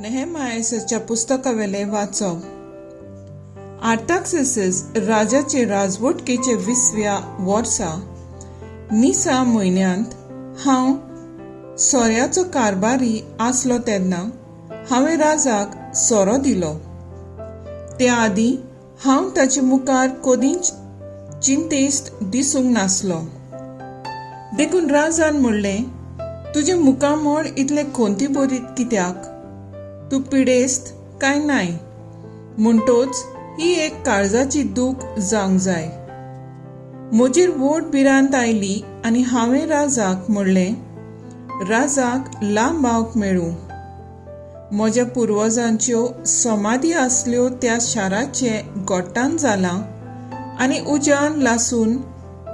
नेहेमायाच्या पुस्तकावेलें वाचप. आर्ताक्सेसिस राजाचे राजवटकेचे विसव्या वर्सा निसा म्हयन्यांत हांव सोऱ्याचो कारभारी आसलो तेन्ना हांवें राजाक सोरो दिलो. त्या आदीं हांव ताचे मुखार कदींच चिंतेस्त दिसूंक नासलो. देखून राजान म्हणलें, तुजें मुखामळ इतलें खंती बरीत कित्याक? तूं पिडेस्त काय नाय? म्हणटोच ही एक काळजाची दूख जावंक जाय. म्हजेर व्हड भिरांत आयली आनी हांवें राजाक म्हणलें, राजाक लांब मेळूं. म्हज्या पुर्वजांच्यो समाधी आसल्यो त्या शाराचें गोट्टान जालां आनी उज्यान लासून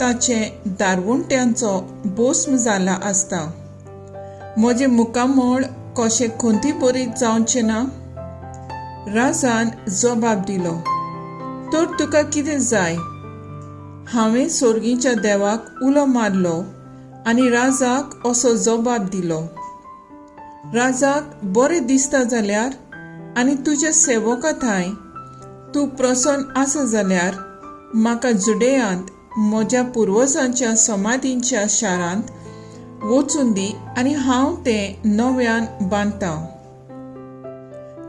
ताचें दारवंट्यांचो भस्म जाला आसता. म्हजें मुखामळ कशें खंती बरीत जावचें ना? राजान जबाब दिलो, तर तुका कितें जाय? हांवें सोर्गीच्या देवाक उलो मारलो आनी राजाक असो जबाब दिलो, राजाक बरें दिसता जाल्यार आनी तुज्या सेवका थांय तूं प्रसन्न आसा जाल्यार म्हाका जुडेयांत म्हज्या पुर्वजांच्या समाधींच्या शारांत वचून दी आनी हांव तें नव्यान बांदतां.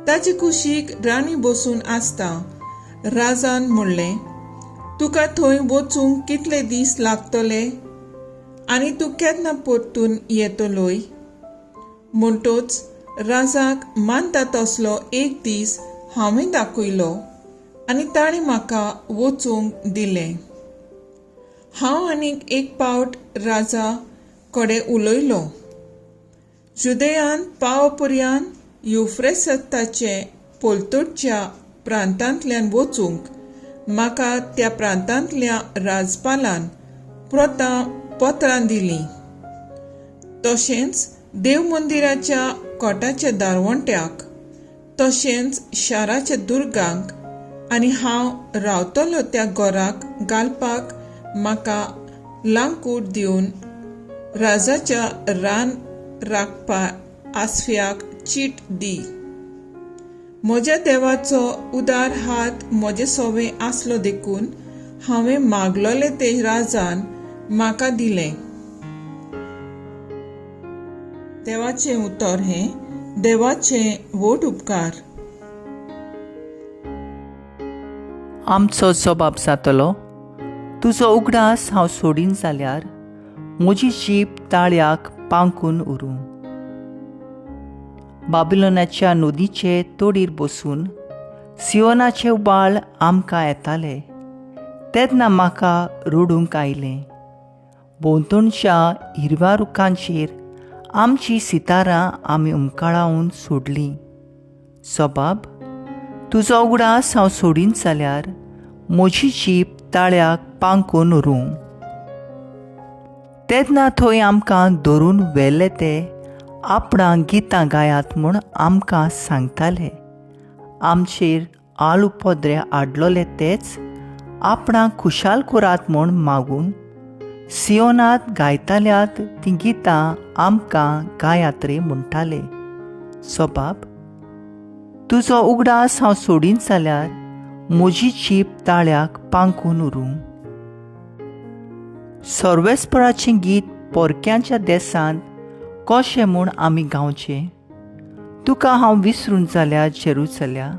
ताचे कुशीक राणी बसून आसता. राजान म्हणलें, तुका थंय वचूंक कितले दीस लागतले आनी तूं केन्ना परतून येतलोय? म्हणटोच राजाक मानता तसलो एक दीस हांवें दाखयलो आनी ताणें म्हाका वचूंक दिलें. हांव आनीक एक पावट राजा कडेन उलयलो. जुदेयांत पाव पर्यंत युफ्रेसताचे पलतडच्या प्रांतांतल्यान वचूंक म्हाका त्या प्रांतांतल्या राजपालान पत्रां दिलीं. तशेंच देव मंदिराच्या कोटाच्या दारवंट्याक, तशेंच शाराच्या दुर्गांक आनी हांव रावतलो त्या घराक घालपाक म्हाका लांकूड दिवन राजाच्या रान राखपा आसफ्याक चीट दी. म्हज्या देवाचो उदार हात म्हजे सोवे आसलो देखून हांवें मागलोलें तें राजान म्हाका दिलें. देवाचें उतर हें देवाचें व्हड उपकार. आमचो जबाब जातलो, तुजो उगडास हांव सोडीन जाल्यार म्हजी जीब ताळ्याक पांकून उरूं. बाबिलोनाच्या नदीचे तोडीर बसून सियोनाचे उबाळ आमकां येताले तेन्ना म्हाका रडूंक आयलें. भोंवतणच्या हिरव्या रुखांचेर आमची सितारां आमी उमकाळावन सोडलीं. सबाब, तुजो उगडास हांव सोडीन जाल्यार म्हजी जीब ताळ्याक पांकून उरूं. तेन्ना थंय आमकां धरून व्हेले ते आपणाक गितां गायात म्हूण आमकां सांगताले. आमचेर आल उपद्रे आडलोले तेच आपणाक खुशाल करात म्हूण मागून सियोनात गायताल्यात तीं गितां आमकां गायात रे म्हणटाले. सबाब, तुजो उगडास हांव सोडीन जाल्यार म्हजी जीब ताळ्याक पांकून उरूं. सर्वेस्पराचें गीत पोरक्यांच्या देसांत कशें म्हूण आमी गावचें? तुका हांव विसरून जाल्यार जेरुसल्या,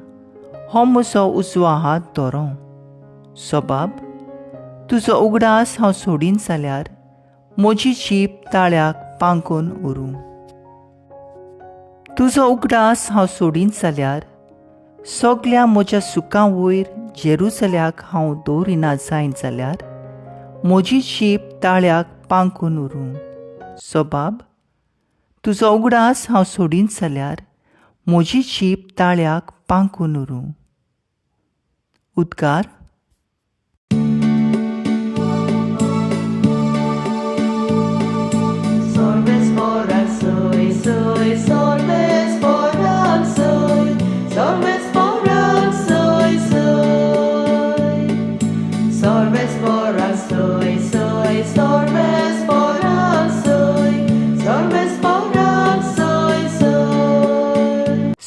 हो म्हजो उजवो हात धरो. सबाब, तुजो उगडास हांव सोडीन जाल्यार म्हजी जीब ताळ्याक पांकून उरूं. तुजो उगडास हांव सोडीन जाल्यार सगल्या म्हज्या सुखां वयर जेरुसल्याक हांव दवरिना जायन जाल्यार म्हजी जीब ताळ्याक पांकून उरूं. सबाब, तुजो उगडास हांव सोडीन जाल्यार म्हजी जीब ताळ्याक पांकून उरूं. उद्गार.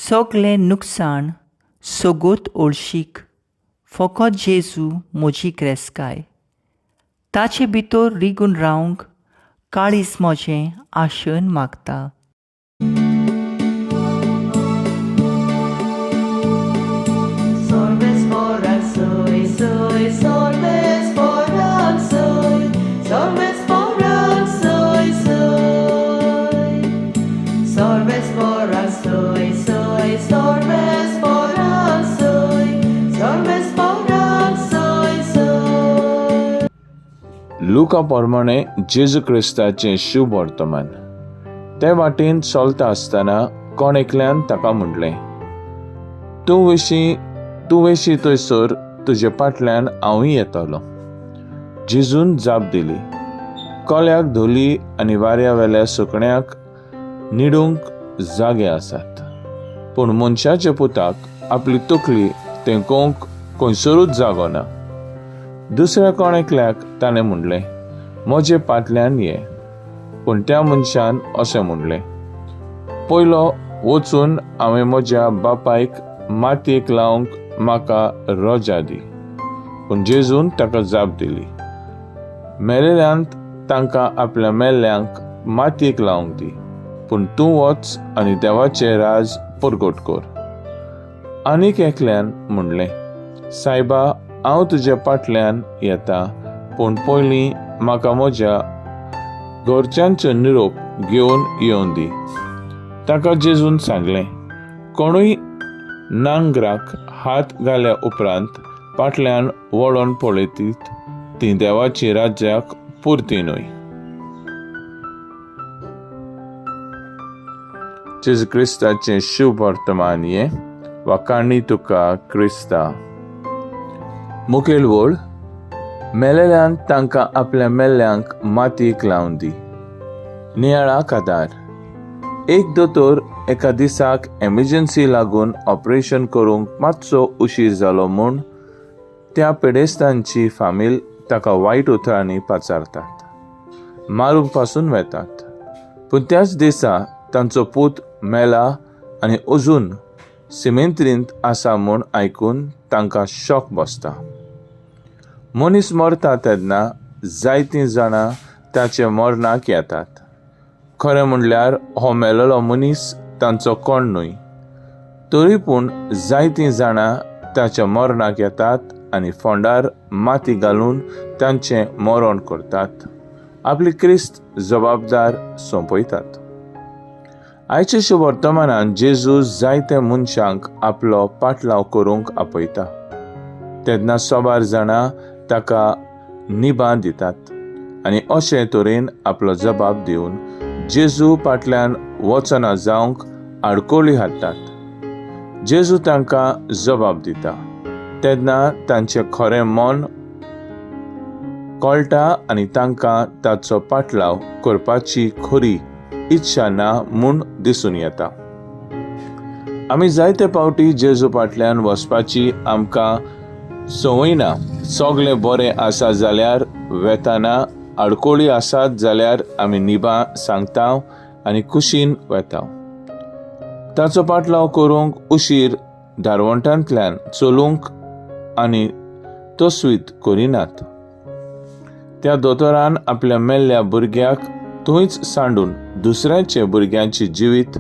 सगलें नुकसाण, सगोत ओळशीक, फकत जेजू म्हजी ग्रेस्काय. ताचे भितर रिगून रावंक काळीज म्हजें आशेन मागता. लुका प्रमाणे जेजू क्रिस्ताचें शुभ वर्तमान. ते वाटेन चलता आसतना कोण एकल्यान ताका म्हणलें, तूं वेशी थंयसर तुजे फाटल्यान हांवूय येतलो. जेजून जाप दिली, कोल्याक धोली आनी वाऱ्या वेल्या सुकण्याक निडूंक जागे आसात, पूण मनशाच्या पुताक आपली तकली तेंकोवंक खंयसरूच जागो ना. दुसऱ्या कोण एकल्याक ताणें म्हणलें, म्हजे फाटल्यान ये. पूण त्या मनशान अशें म्हणलें, पयलो वचून हांवें म्हज्या बापायक मातयेक लावंक म्हाका रजा दी. पूण जेजून ताका जाप दिली, मेलेल्यांत तांकां आपल्या मेल्ल्यांक मातयेक लावंक दी, पूण तूं वच आनी देवाचें राज परगट कर. आनीक एकल्यान म्हणलें, सायबा, हांव तुज्या फाटल्यान येता, पूण पयलीं म्हाका म्हज्या घरच्यांचो निरोप घेवन येवन दी. ताका जेजून सांगलें, कोणूय नांगराक हात घाल्या उपरांत फाटल्यान वळोन पळयतीत ती देवाची राज्याक पुरती न्हय. जेजू क्रिस्ताचें शुभ वर्तमान हें. वाखाणी तुका क्रिस्ता. मुखेल वळ, मेलेल्यान तांकां आपल्या मेल्ल्यांक मातयेक लावन दी. नियाळाक आदार. एक दोतोर एका दिसाक एमर्जन्सी लागून ऑपरेशन करूंक मातसो उशीर जालो म्हूण त्या पिडेस्तांची फामील ताका वायट उतरांनी पाचारतात, मारूंक पासून वेतात. पूण त्याच दिसा तांचो पूत मेला आनी अजून सिमेंत्रींत आसा म्हूण आयकून तांकां शॉक बसता. मनीस मरता तेन्ना जायतीं जाणां ताचे मरणाक येतात. खरें म्हणल्यार हो मेलेलो मनीस तांचो कोण न्हय, तरी पूण जायतीं जाणां ताच्या मरणाक येतात आनी फोंडार माती घालून तांचें मरण करतात, आपली क्रिस्त जबाबदार सोंपयतात. आयच्या वर्तमानान जेजू जायते मनशांक आपलो पाटलाव करूंक आपयता. तेन्ना सोबार जाणां ताका निबां दितात आनी अशे तरेन आपलो जबाब दिवन जेजू फाटल्यान वचना जावंक आडकोळी हाडटात. जेजू तांकां जबाब दिता तेन्ना तांचें खरें मन कळटा आनी तांकां ताचो पाटलाव करपाची खरी इच्छा ना म्हूण दिसून येता. आमी जायते फावटी जेजू फाटल्यान वचपाची आमकां संवय ना. सगळें बरें आसा जाल्यार वेताना, आडकोळी आसात जाल्यार आमी निबां सांगता आनी कुशीन वेता. ताचो पाटलाव करूंक उशीर दारवंटांतल्यान चलूंक आनी तस्वीत करिनात. त्या दोतोरान आपल्या मेल्ल्या भुरग्याक थंयच सांडून दुसऱ्याचे भुरग्यांचे जिवीत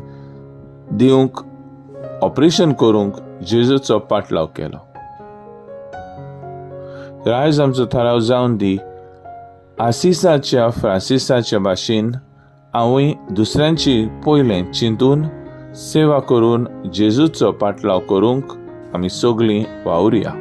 दिवंक ऑपरेशन करूंक जेजूचो पाटलाव केलो. तर आयज आमचो थाराव जावन दी, आसिसाच्या फ्रांसिसाच्या भाशेन हांवूय दुसऱ्यांची पयलें चिंतून सेवा करून जेजूचो पाटलाव करूंक आमी सगळीं वावुरया.